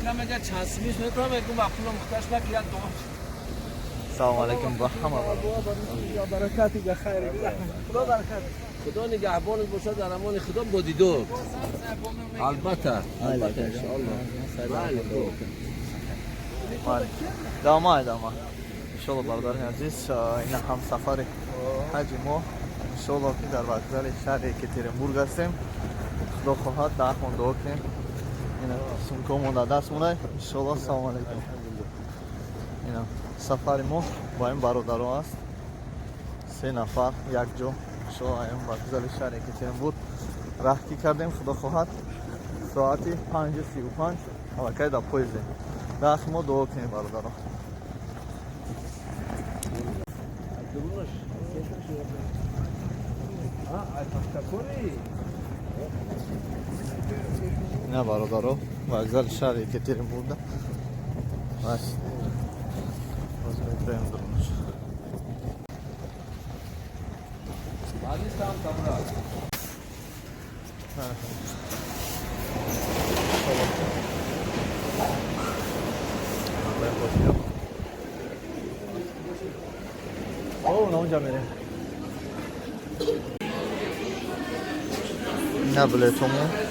Намега чанд смис мекунам, мегум ба пулам мухтаҷ накунад дуо. Салом алейкум ба ҳама. Баракати ба хайр. Худо баракат. Худо нигаҳбонат бошад, дар амони Худо бо дидор. Албатта, албатта, иншоаллоҳ. Бале, хуб. Давма, давма. Иншоалло, бародари азиз, ина ҳамсафари ҳаҷи мо. Иншоалло, ки дар вокзали шаҳри Екатеринбург ҳастем. Худо хоҳад, даҳмон дуо кунем. Ина сумкаомон дар даст монай. Иншоалло, салом алейкум. Ина сафари мо бо ин бародаро аст. Се нафар якҷо. Иншоалло, ин вокзали шаҳри Екатеринбург раҳкӣ кардем. Худо хоҳад, соати 5:35 аллакай дар поездем. Дар мо дуо кунем, бародаро. Ина, бародаро, вокзали шаҳри Екатеринбургда. Бас. Боз метроем дурунаш. Баъди сам табра. О, на онҷа мерем. Ина билетому.